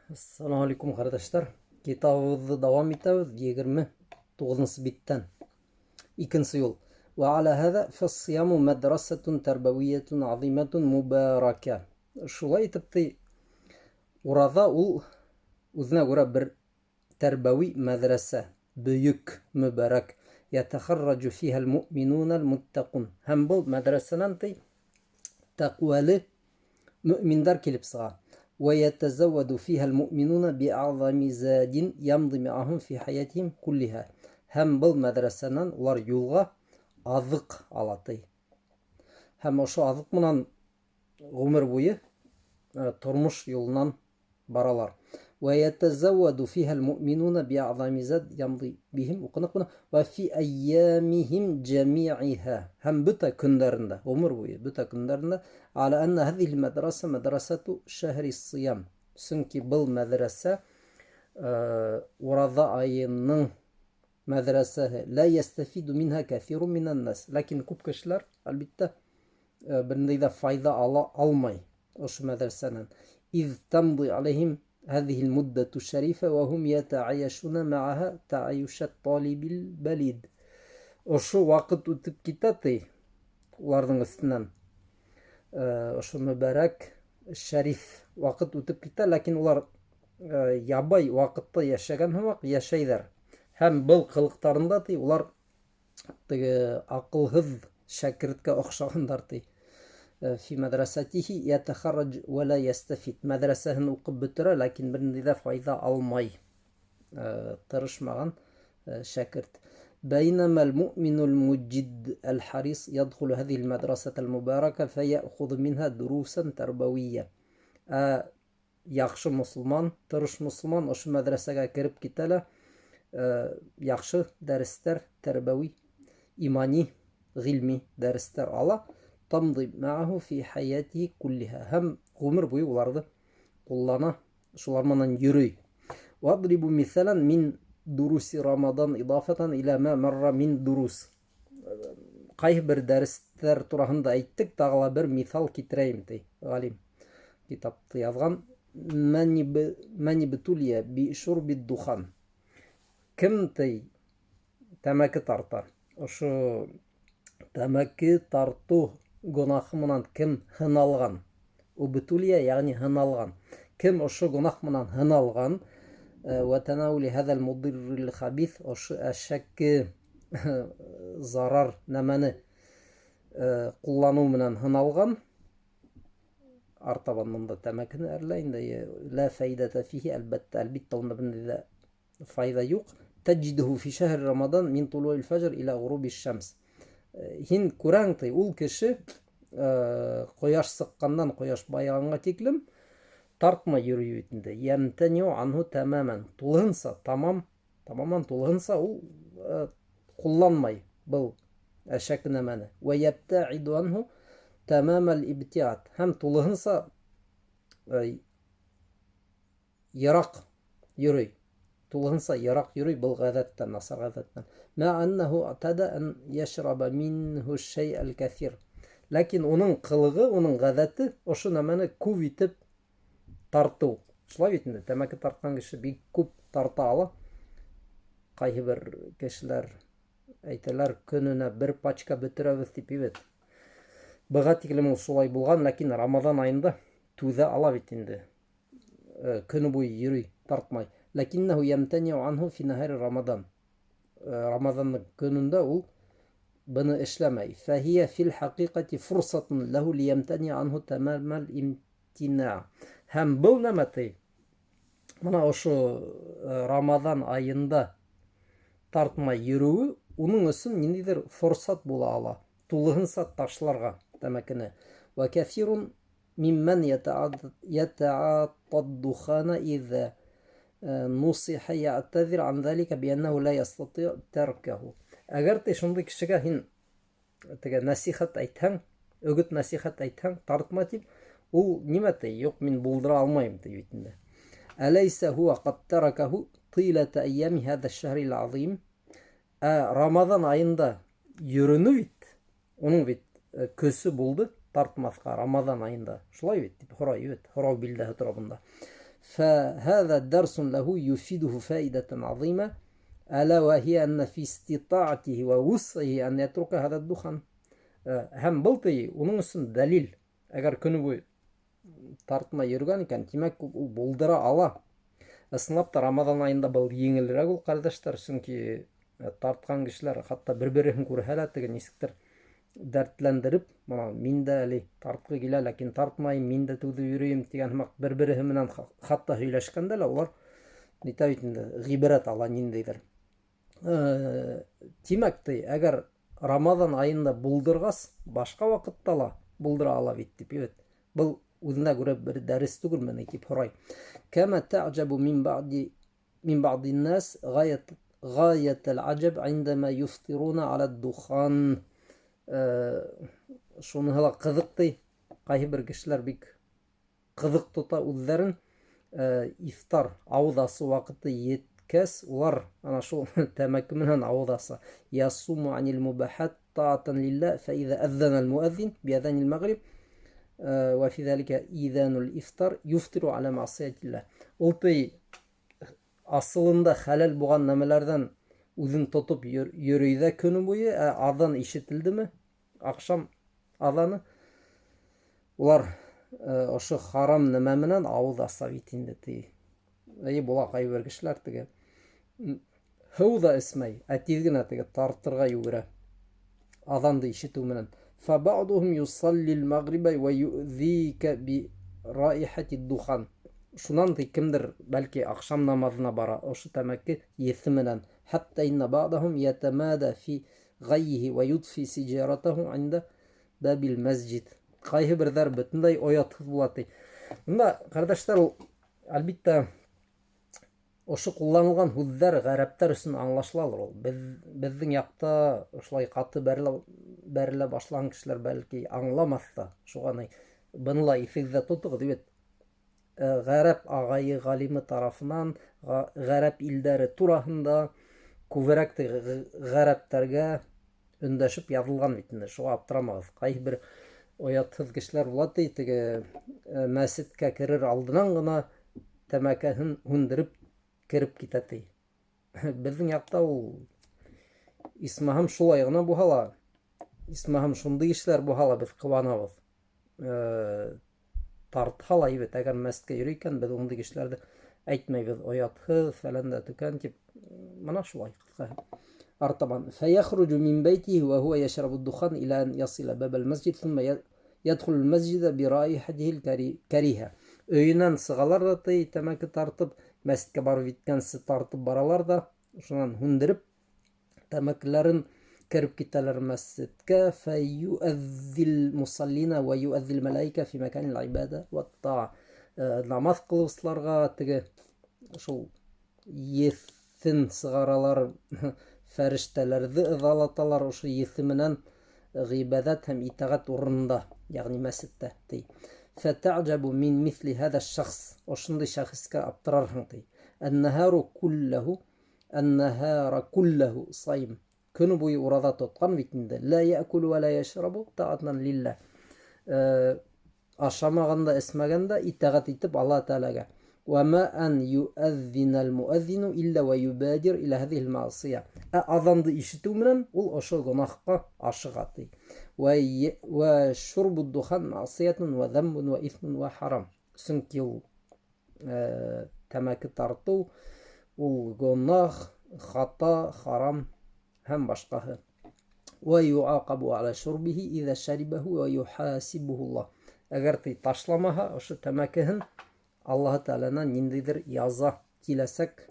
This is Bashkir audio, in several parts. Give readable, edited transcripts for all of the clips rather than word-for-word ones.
Ассаламу алейкум, ҡәрҙәштәр. Китабыбыҙҙы дауам итәбеҙ 29-нсы биттән. Икенсе юл. Ва аля һәҙә фассияму мәдрәсәтун тәрбәвиятун азиматун мубарака. Шулай итеп ти, ураҙа ул үҙенә күрә бер тәрбәүи мәҙрәсә, бөйөк, мөбәрәк. Ятахарраджу фиһал муъминунал муттакун. Һәм был мәҙрәсәнән ти тәҡүәле мөминдәр килеп сыға. ويتزود فيها المؤمنون بأعظم زاد يمضي معهم في حياتهم كلها. Һәм был мәҙрәсәнән улар юлға аҙыҡ ала ти. Һәм ошо аҙыҡ менән ғүмер буйы тормош юлынан баралар. ويتزود فيها المؤمنون بأعظم زاد يمضي بهم уҡыныҡ быны وفي أيامهم جميعها һәм бөтә көндәрендә, ғүмер буйы бөтә көндәрендә على أن هذه المدرسة مدرسة شهر الصيام. Сөнки был мәҙрәсә ураҙа айының мәҙрәсәһе. لا يستفيد منها كثير من الناس. Ләкин күп кешеләр, әлбиттә, бер ниндәй ҙә файҙа ала алмай ошо мәҙрәсәнән. إذ تمضي عليهم هذه المدة الشريفة وهم يتعايشون معها تعايش الطالب البليد. Ошо ваҡыт үтеп китә ти уларҙың өҫтөнән. Ошо мөбәрәк шәриф ваҡыт үтеп китә, ләкин улар ябай ваҡытта йәшәгән һымаҡ йәшәйҙәр. Һәм был ҡылыҡтарында ти улар теге аҡылһыҙ шәкерткә оҡшағандар ти. في مدرسته يتخرج ولا يستفيد. Мәҙрәсәһен уҡып бөтөрә, ләкин бер ниндәй ҙә файҙа алмай. Тырышмаған шәкерт. بينما المؤمن المجد الحريص يدخل هذه المدرسة المباركة فيأخذ منها دروسا تربوية. Яҡшы мосолман, тырыш мосолман ошо мәҙрәсәгә кереп китә лә, яҡшы дәрестәр, тәрбәүи, имани, ғилми дәрестәр ала. تمضي معه في حياته كلها. Һәм ғүмер буйы уларҙы ҡуллана, шулар менән йөрөй. وأضرب مثالا من دروس رمضان إضافة إلى ما مر من دروس. Ҡайһы бер дәрестәр тураһында әйттек, тағы ла бер миҫал китерәйем ти ғалим. Китапты яҙған. من ابتلي بشرب الدخان. Кем ти тәмәке тарта? Ошо тәмәке тартыу гонаһы менән кем һыналған? Убтулия, ягъни һыналған. Кем ошо гонаһ менән һыналған? وتناول هذا المضر الخبيث, ошо әшәке зарар нәмәне ҡулланыу менән һыналған. Артабан мында тәмәкене әрләй инде. لا فائدة فيه, әлбәттә, әлбиттә, унда бер ниндәй ҙә файҙа юҡ. تجده في شهر رمضان من طلوع الفجر إلى غروب الشمس. Һин күрәң ти, ул кеше ҡояш сыҡҡандан ҡояш байығанға тиклем тартмай йөрөй бит инде. يمتنع عنه تماما. Тулыһынса, тамам, тамаман тулыһынса ул ҡулланмай был әшәке нәмәне. ويبتعد عنه تمام الابتعاد. Һәм тулыһынса йыраҡ йөрөй. Тулыһынса йыраҡ йөрөй был ғәҙәттән, насар ғәҙәттән. مع أنه اعتاد أن يشرب منه الشيء الكثير. Ләкин уның ҡылығы, уның ғәҙәте ошо нәмәне күп итеп тартыу. Шулай бит инде, тәмәке тартҡан кеше бик күп тарта ала. Ҡайһы бер кешеләр әйтәләр, көнөнә бер пачка бөтөрәбеҙ тип бит. Быға тиклем ул шулай булған, ләкин Рамаҙан айында түҙә ала бит инде. Көнө буйы йөрөй, тартмай. لكنه يمتنع عنه في نهار رمضان. Рамаҙандың көнөндә ул быны эшләмәй. فهي في الحقيقة فرصة له ليمتنع عنه تمام الامتناع. Һәм был нәмә ти? Мына ошо Рамаҙан айында тартмай йөрөүе уның өсөн ниндәйҙер форсат була ала. Тулыһынса ташларға тәмәкене. وكثير ممن يتعاطى الدخان إذا نصح يعتذر عن ذلك بأنه لا يستطيع تركه. Әгәр ти шундай кешегә һин теге нәсихәт әйтһәң, өгөт нәсихәт әйтһәң, тартма тип, ул нимә ти? Юҡ, мин булдыра алмайым ти бит инде. أليس هو قد تركه طيلة أيام هذا الشهر العظيم؟ Ә Рамаҙан айында йөрөнө бит, уның бит көсө булды тартмаҫҡа Рамаҙан айында. Шулай бит тип һорай бит, һорау билдәһе тора бында. فهذا درس له يفيده فائدة عظيمة ألا وهي أن في استطاعته ووسعه أن يترك هذا الدخان. Һәм был ти уның өсөн дәлил. Әгәр көнө буйы тартмай йөрөгән икән, тимәк, ул булдыра ала. Ысынлап та Рамаҙан айында был еңелерәк ул, ҡәрҙәштәр, сөнки тартҡан кешеләр хатта бер-береһен күрһә лә теге нисектер дәртләндереп, мына мин дә әле тартҡы килә, ләкин тартмайым, мин дә түҙеп йөрөйөм тигән һымаҡ бер-береһе менән хатта һөйләшкәндә лә улар нитә бит инде, ғибрәт ала ниндәйҙер. Тимәк, ти, әгәр Рамаҙан айында булдырғас, башҡа ваҡытта ла булдыра ала бит тип, бит. Был үҙенә күрә бер дәрес түгелме ни тип һорай. Кәмә тәғҗәбу мин баъди нас غاية العجب عندما يفطرون على الدخان. Шуныһы ла ҡыҙыҡ ти, ҡайһы бер кешеләр бик ҡыҙыҡ тота үҙҙәрен. Ифтар, ауыҙ асыу ваҡыты еткәс, улар ана шул тәмәке менән ауыҙ аса. Ясуму анил мубахат таатан лилла фа иза әҙҙәнә ал-муәҙзин би әҙанил мәғриб, ва фи залика иҙанул ифтар юфтиру аля маъсиятилла. Ул ти асылында хәләл булған нәмәләрҙән үҙен тотоп йөрөй ҙә көнө буйы, ә аҙан ишетелдеме, аҡшам аҙаны, улар ошо харам нәмә менән ауыҙ аса бит инде ти. Эйе, була ҡайһы бер кешеләр теге һыу ҙа эсмәй, ә тиҙ генә теге тартырға йүгерә аҙанды ишетеү менән. فبعضهم يصلي المغرب ويؤذيك برائحة الدخان. Шунан ти кемдер бәлки аҡшам намаҙына бара ошо тәмәке еҫе менән. Хатта инна баъдаһум ятамада фи ғаййиһи ва ютфи сиджаратаху инда бабил масжид. Ҡайһы берҙәр бөтөнләй оятһыҙ була ти. Бында, ҡәрҙәштәр, ул әлбиттә ошо ҡулланылған һүҙҙәр ғәрәптәр өсөн аңлашылалыр ул. Беҙҙең яҡта ошолай ҡаты бәрелә башлаған кешеләр бәлки аңламаҫ та. Шуға ни, быны ла иҫегеҙҙә тотоғоҙ бит. Ғәрәп ағайы ғалимы тарафынан ғәрәп илдәре тураһында күберәк ғәрәптәргә өндәшеп яҙылған бит инде. Шуға аптырамағыҙ. Ҡайһы бер оятһыҙ кешеләр була ти, теге мәсеткә керер алдынан ғына тәмәкеһен һүндереп кереп китә ти. Беҙҙең яҡта ул исмаһам шулай ғына булһа ла, исмаһам шундай эшләр булһа ла беҙ ҡыуанабыҙ. Тартһа ла бит, әгәр мәсеткә йөрөй икән, беҙ ундай кешеләрҙе әйтмәйбеҙ, оятһыҙ, фәлән дә төкән тип. Мына шулай ҡыҫҡаһы. Артабан фәйәхруҗу мин бәйтиһи ва һуа йәшрабу духан иля ан ясила бабал масҗид сумма ядхулул масҗида би раихатихил кариһа. Өйөнән сығалар да ти, тәмәке тартып, мәсеткә барып еткәнсе тартып баралар да, шунан һүндереп тәмәкеләрен кереп китәләр мәсеткә. Фәйюәҙҙил мусаллина ва юәҙҙил мәләйкә фи мәкәнил ибада ва таа. Намаҙ ҡылыусыларға теге шул еҫен сығаралар, фәрештәләрҙе ыҙалаталар ошо еҫе менән ғибәҙәт һәм итәғәт урынында, йәғни мәсеттә ти. Фәтәғҗәбу мин миҫли һәҙә шәхс, ошондай шәхескә аптырарһың ти. Ән-наһару кулләһу, ән-наһара кулләһу сайм. Көнө буйы ураҙа тотҡан бит инде. Ла яъкулу ва ла яшрабу таатан лилла. Ашамаған да, эсмәгән дә итәғәт итеп Аллаһ Тәғәләгә. Ва ма ан юәҙҙинәл муәҙҙину илля ва юбадир иля һәҙиһил маъсия. Ә аҙанды ишетеү менән ул ошо гонаһҡа ашыға ти. Ва шурбу духан маъсиятун ва заммун ва исмун ва харам. Сөнки ул тәмәке тартыу ул гонаһ, хата, харам һәм башҡаһы. Ва юақабу аля шурбихи иза шарибаху ва юхасибуху Аллаһ. Әгәр ти ташламаһа ошо тәмәкеһен, Аллаһ Тәғәләнән ниндәйҙер яза киләсәк,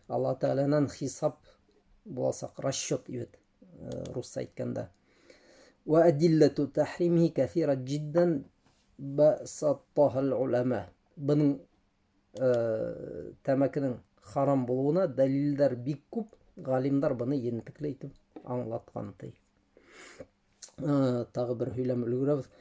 Аллаһ Тәғәләнән хисап буласаҡ, расчет бит, русса әйткәндә. Ва адиллату тахримихи кәҫира җиддан басаттахал улама. Бының тәмәкенең харам булыуына дәлилдәр бик күп, ғалимдар быны ентекле итеп аңлатҡан ти. Тағы бер һөйләм өлгөрәбеҙ.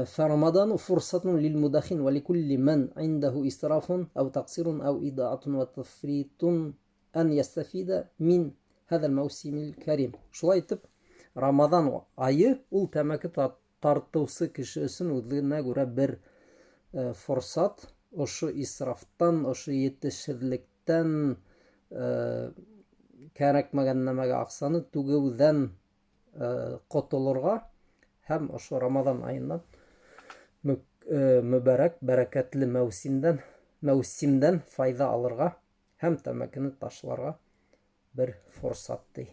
Фарамадану фурсатун лил мудахин ва ликулли ман индаһу исрафун ау тақсирун ау идаатун ва тафритун ан ястафида мин һәҙәл маусимил карим. Шулай итеп, Рамаҙан айы ул тәмәке тартыусы кеше өсөн үҙенә күрә бер форсат, Ошо исрафтан, ошо етешһеҙлектән, кәрәкмәгән нәмәгә аҡсаны түгеүҙән ҡотолорға һәм ошо Рамаҙан айынан мөбәрәк, бәрәкәтле мәүсимдән, мәүсимдән файҙа алырға һәм тәмәкене ташларға бер форсат, ти.